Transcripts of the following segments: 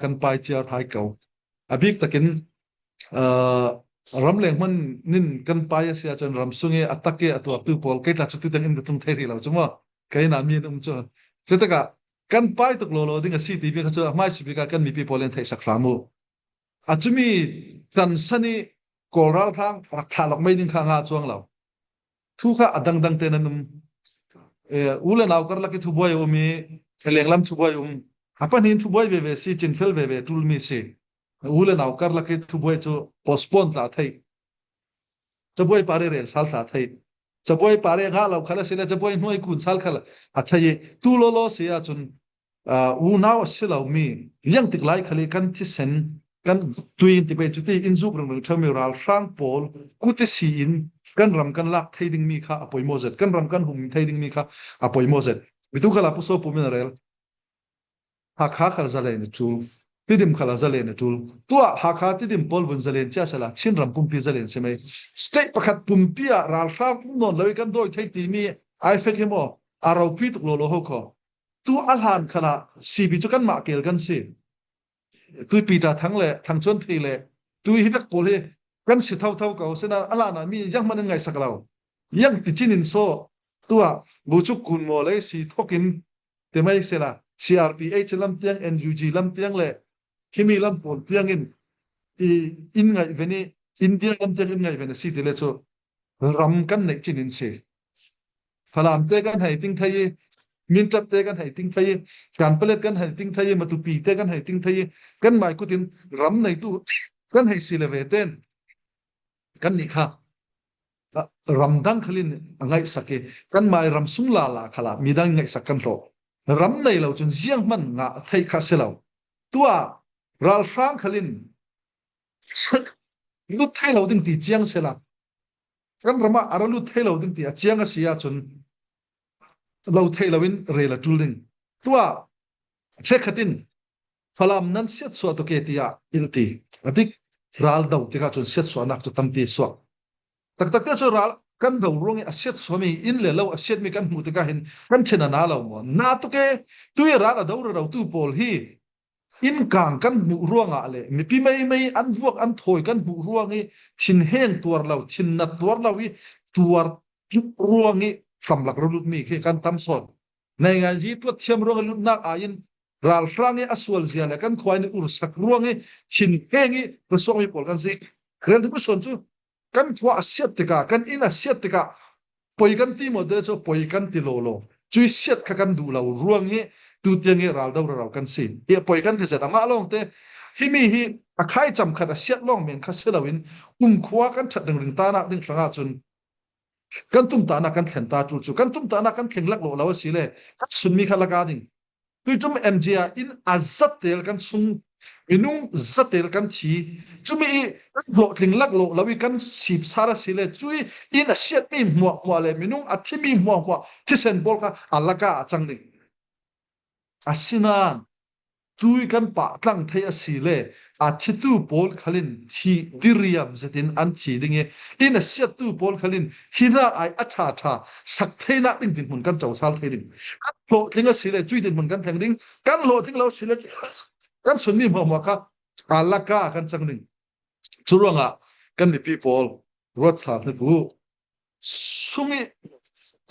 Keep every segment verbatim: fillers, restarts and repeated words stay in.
kan pai ciar hai ko. A bik takin, aa, ramleng hman nin kan pai a si ahcun ram sung i a tak i a tuaktu pawl kei tla cu tutiang in ka tlung thei rih lo cu maw? Kei na mi an um cu. Cutikah kan pai tuk lawlaw ding a si timi kha cu a hmaisabik ah kan mipi pawl in theihsak hram uh. A cumi ṭansan i Kawl ralhrang rak thlah lawk mai ding kha a ngah cuang lo. Thu kha a dangdang te nan um. Eh, u le nau karlak i thubuai a um i, lenglam thubuai a um. A pahnih in thubuai veve si, cinfel veve ṭulmi si. U le nau karlak i thubuai cu postpone tla theih. Cabuai pare rel sal tla theih. Cabuai pare ngah lo khal a si le, cabuai hnuai kun sal khal a theih i, tu lawlaw si ahcun, aa, unau a si lomi, ziangtik lai khal i kan thisen, kan tui in ti pei cuti in zuk ringring ṭheumi ralhrang pawl kuti si in kan ram kan lak thei dingmi kha a poimaw zet, kan ram kan hum thei dingmi kha a poimaw zet. Bitu khal ah pusaw pum in a rel. Hakha khal zalen a ṭul, Tidim khal a zalen a ṭul. Tuah Hakha Tidim pawl vun zalen cia sela, Chin ram pumpi zalen si mai. State pakhat pumpi ah ralhrang um nawn lo i kan dawi thei timi ai fek hi maw? A ropi tuk lawlaw ho kho. Tu a hlan khalah C B cu kanmah kel kan si. Tui Peter Thang le Thang Cuan Phei le tui hi vek pawl hi kan si thotho ko. Sina a hlan ah mi zianghman an ngaihsak lo. Ziang ti cin in saw tuah bucuk kun maw lei si thokin ti mai sela C R P H lam tiang, N U G lam tiang le khimi lam pawl tiang in i in ngaih ven i India lam tiang in ngaih ven a si ti le cu ram kan neih cin in si. Falam te kan hei ting thei i, Mintat te kan hei ting thei i, Kanpalet kan hei ting thei i, Matupi te kan hei ting thei i, kan mai kutin ram neitu kan hei si le ve ten kan nih kha, ah, ram dang khalin a ngaihsak i, kan mai ram sung lala khalah midang ngaihsak kan hlawh. Ram nei lo cun zianghman ngah theih kha si lo. Tuah ralhrang khalin lut thei lo ding ti ciang sela, kan ram ah a ra lut thei lo ding ti a ciang a si ahcun lo thei lo in rel a ṭul ding. Tuah hrekkhat in Falam nan siatsuah tuk e tiah in ti. A dik ral do tikah cun siatsuahnak cu tampi suak. Taktak te cu ral kan do ruang i a siatsuahmi in le lo a siatmi kan hmuh tikah hin kan thin a na lo maw? Na tuk e, tu i ral a do rero tu pawl hi innkang kan hmuh ruangah le mipi meimei an vuak an thawi kan hmuh ruang i thinheng tuar lo, thinnat tuar lo i tuar ruang i hramlak ralutmi khi kan tam sawn. Naingan hi tuat thiam ruang i lutnak aiin ralhrang i a sual zia le kan khua in i ursak ruang i thinheng i rasuakmi pawl kan si. Rel ding sawn cu kan khua a siat tikah, kan inn a siat tikah poi kan ti maw? Te cu poi kan ti lawlaw. Cui siat kha kan duh lo ruang hi tutiang i ral do rero kan si. Hi poi kan ti zet amah lawngte. Himi hi a khai cam khat a siat lawng men kha si loin kumkhua kan ṭhat ringring tanak ding hrangah cun kan tumtahnak kan thlen ta ṭul cu, kan tumtahnak kan thleng laklawh lo a si le kan sunmi kha laka ding. Tuicum M G ah in a zatel kan sung, minung zatel kan thi. Cumi i kan hlawhtling laklawh lo i kan sipsar a si le, cui in a siatmi hmuahhmuah le minung a thimi hmuahhmuah thisen pawl kha a laka a cang ding. Asinain tui kan pahtlang thei a si le a thitu pawl khalin thih diriam zetin an thi ding i, in a siattu pawl khalin hi hna ai a ṭhaṭha sak theinak ding dinhmun kan cosal thei ding. Kan hlawhtling a si le cui dinhmun kan thleng ding, kan hlawhtling lo a si le kan sunmi hmuahhmuah kha a laka kan cang ding. Cu ruangah kan mipi pawl ruat sal hnik uh. Sung i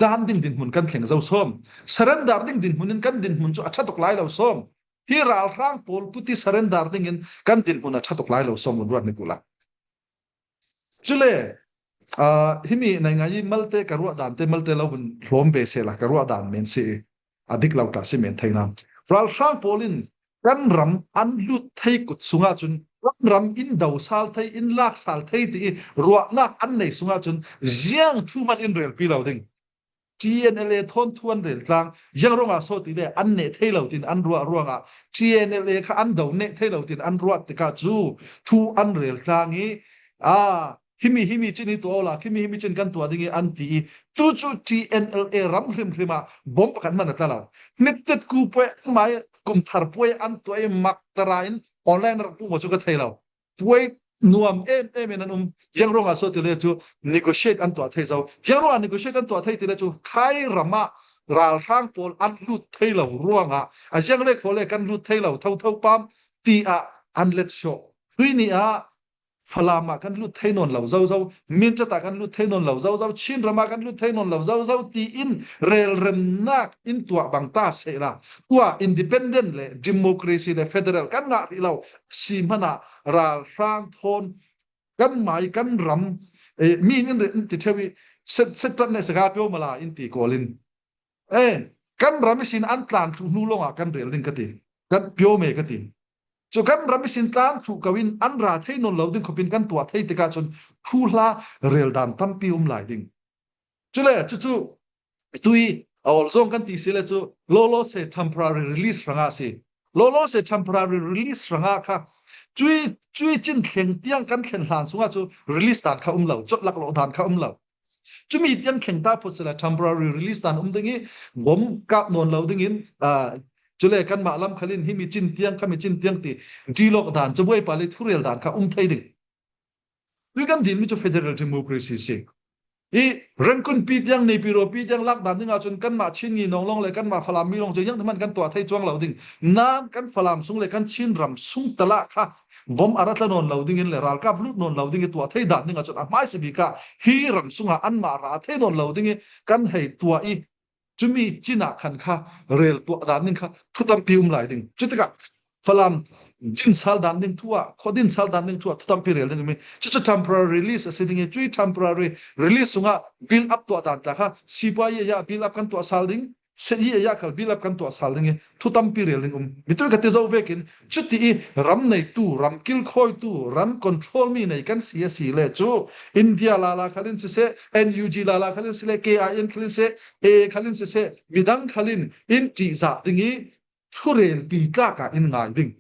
caan ding dinhmun kan thleng zo sawm. Surrender ding dinhmun in kan dinhmun cu a ṭha tuk lai lo sawm. Hi ralhrang pawl kuti surrender ding in kan dinhmun a ṭha tuk lai lo sawm, vun ruat hnik uhla. Cule, aa, himi naingai malte ka ruah dan te, malte lo vun hlawm ve sehla ka ruah dan men si i a dik lo tla si men thei nan. Ralhrang pawl in kan ram an lut thei kut sungah cun kan ram in do sal thei, in lak sal thei ti i ruahnak an nei sungah cun ziang thu hman in relpi lo ding. T N L A thawn thu an rel tlang, ziang ruangah so ti le an neh thei lo tin an ruah ruangah T N L A kha an do neh thei lo tin an ruat tikah cu thu an rel tlang i, aa, himi, himi cin hi tuah awla, himi, himi cin kan tuah ding i an ti i, tu cu T N L A ram hrimhrim ah bom pakhat hman a tla lo. Hnittitku puai, anmai kumthar puai an tuah i, maktara in online rak pum cu ka thei lo. Puai nuam em em in an um. Ziang ruangah so ti le cu negotiate an tuah thei zo. Ziang ruangah negotiate an tuah thei ti le cu khai ram ah ralhrang pawl an lut thei lo ruangah a ziang le khaw le kan lut thei lo thotho pam. ti ah an let sawh. Tui ni ah Falam ah kan lut thei nawn lo zozo, Mindat ah kan lut thei nawn lo zozo, Chin ram ah kan lut thei nawn lo zozo tiin relremnak in tuah bang ta seh la, tua independent le democracy le federal kan ngah rih lo si hmanah ralhrang thawn kan mai kan ram, eh, mi nin rin ti theu i set set tat ne sega pio mala in ti kawlin, eh, kan ram i sin an tlan thluh hnu lawngah kan rel ding ka ti, kan pio me ka ti. Chu kan ram i sin tlan thluh ko in an ra thei nawn lo ding khopin kan tuah thei tikah cun thuhla rel dan tampi um lai ding. Cule cucu tui a awlzawng kan ti si le cu lawlaw se temporary release hrangah a si. Lawlaw se temporary release hrangah kha cui cui cin thleng tiang kan thlen hlan sungah cu release dan kha um lo, cawt laklawh dan kha um lo. Cumi tiang thleng ta phawt sila temporary release dan um ding i bom kap nawn lo dingin, aa, cule kanmah lam khalin himi cin tiang, khami cin tiang ti dilawk dan, cabuai pali thurel dan kha um thei ding. Tui kan dinmi cu federal democracy si. I Rangoon pi tiang, Naypyidaw pi tiang lak dan dingah cun kanmah Chin ngi nawnglawng le kanmah Falam mi lawng cu ziangtihman kan tuah thei cuang lo ding. Nan kan Falam sung le kan Chin ram sung talah kha bom a ra tla nawn lo dingin le ralkap lut nawn lo ding i tuah thei dan dingah cun a hmaisa bik ah hi ram sungah anmah ra thei nawn lo ding i kan hei tuah i cumi cinah khan kha rel tuah dan ding kha thu tampi um lai ding. Cutikah Falam din sal dan ding thu ah, khuadin sal dan ding thu ah thu tampi rel ding um i cucu temporary release a si ding i cui temporary release sungah build up tuah dan ta kha sipuai ya build up kan tuah sal ding, seh i ya khal build up kan tuah sal ding i thu tampi rel ding um. Mitui ka ti zo vekin cuti i ram neitu, ram kilkhawitu, ram control mi nei kan si a si le cu India lala khalin siseh, N U G lala khalin siseh, K I N khalin siseh, A khalin siseh, midang khalin in ṭihzah ding i thurelpi tlakah in ngai ding.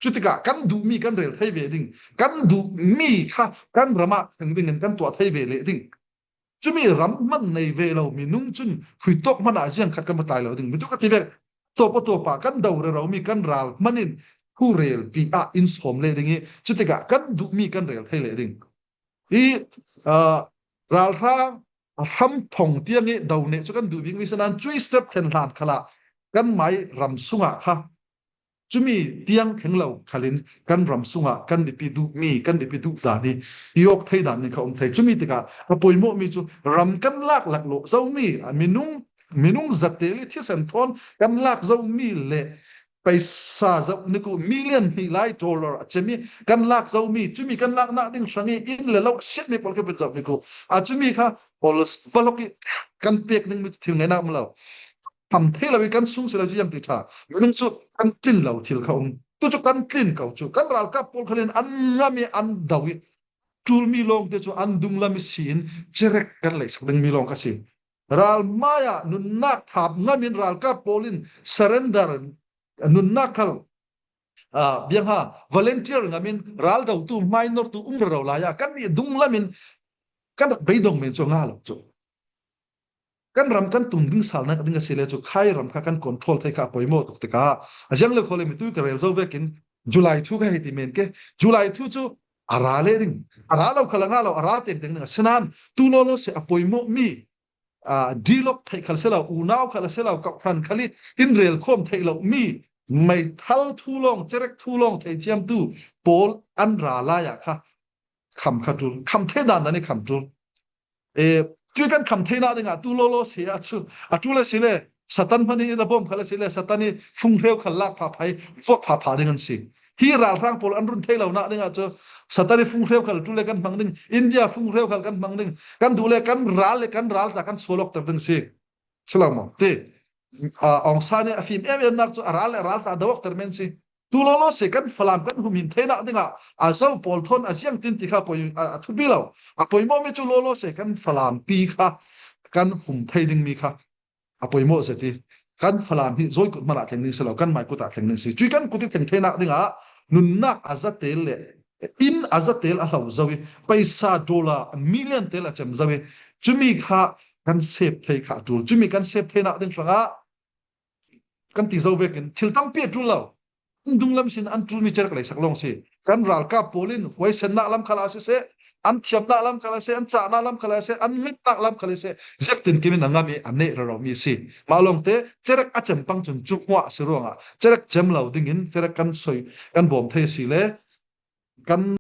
Cutikah kan duhmi kan rel thei ve ding, kan duhmi kha kan ramah thleng dingin kan tuah thei ve leh ding. Cumi ram hman nei ve lo minung cun khuitawk hmanah ziang khat kan va tlai lo ding. Mitu ka ti vek, tawp a tawp ah kan do reromi kan ral hmanin thurelpi ah in sawm leh ding i cutikah kan duhmi kan rel thei leh ding. I, aa, ralhrang a hram phong tiang i do neh cu kan duh bikmi si nan cui step thlen hlan khalah kan mai ram sungah kha cumi tiang thleng lo khalin kan ram sungah kan biapi duhmi, kan biapi duh dan i i awk thei dan ding kha um thei. Cumi tikah a poimawhmi cu ram kan lak laklawh zomi, a minung, minung zatel i thisen thawn kan lak zomi le paisa zoh ni ku million hnih lai dollar a cemi kan lak zomi, cumi kan laknak ding hrang i inn le lo a siatmi pawl kha pin zoh ni ku a cumi kha awl balok i kan pek dingmi thil ngainak um lo. Tham thei lo i kan sung si lo cu ziang ti ṭha. Minung cu kan tlin lo thil kha um. Tu cu kan tlin ko cu kan ralkap pawl khalin an ngam i an do i ṭulmi lawngte cu an dunglam i si in cerek kan leihsak dingmi lawng kha si. Ral hmaiah nunnak thap ngam in ralkap pawl in surrender nunnak khal, aa, biangha volunteer ngam in raldotu hmainortu um rero lai ah kan nih dunglam in kan rak beidong men cu a nga lo cu. Kan ram kan tum ding salnak ding a si le cu khai ram kha kan control thei kha a poimawh tuk tikah a ziang le khaw le mitui ka rel zo vekin July thu ka hei ti men ke. July thu cu a ra leh ding, a ra lo khal a nga lo, a ra tengteng ding a si nan tu lawlaw si a poimawhmi, aa, dilawk theih khal si lo, unau khal a si lo, kawhhran khal i in rel khawm theih lo mi meithal thu lawng, cerek thu lawng theithiamtu pawl an ra lai ah kha kham kha ṭul, kham thei dan dan i kham ṭul. E, cui kan kham theinak dingah tu lawlaw si ah cu a ṭul a si le Satan hman i in a bawm khal a si le Satan i funghreu khal lak phapha i vuak phapha ding an si. Hi ralhrang pawl an run thei lonak dingah cu Satan i funghreu khal ṭul le kan hmang ding, India funghreu khal kan hmang ding, kan duh le kan ral le kan ral ta kan sual awkter ding si. Si lo maw? Ti, aa, Aung San i a fim em emnak cu a ral le a ral ta do awkter men si. Tu lawlaw si kan Falam kan humhim theinak dingah a zo pawl thawn a ziang tin ti kha poi, a, a thupi lo. A poimawhmi cu lawlaw si kan Falam pi kha kan hum thei dingmi kha a poimawh zet i kan Falam hi zawi kut hmanah thleng ding si lo, kan mai kut ah thleng ding si. Cui kan kut i thleng theinak dingah nunnak a zatel le inn a zatel a hlo zo i paisa dollar million tel a cem zo i cumi kha kan sep thei kha a ṭul. Cumi kan sep theinak ding hrangah kan ti zo vekin thil tampi a ṭul lo. An dunglam sin an ṭulmi cerek leisak lawng si. Kan ralkap pawl in huaisennak lam khalah siseh, an thiamna lam kha le se, an chahna lam kha le se, an mitna lam kha le se, ziak tin kimin a ngam i a neih rero mi si. Mah lawngte, cerek a cem pang cun cuk hmuah si ruangah, cerek cem lo dingin cerek kan soi, kan bawm thei si le, kan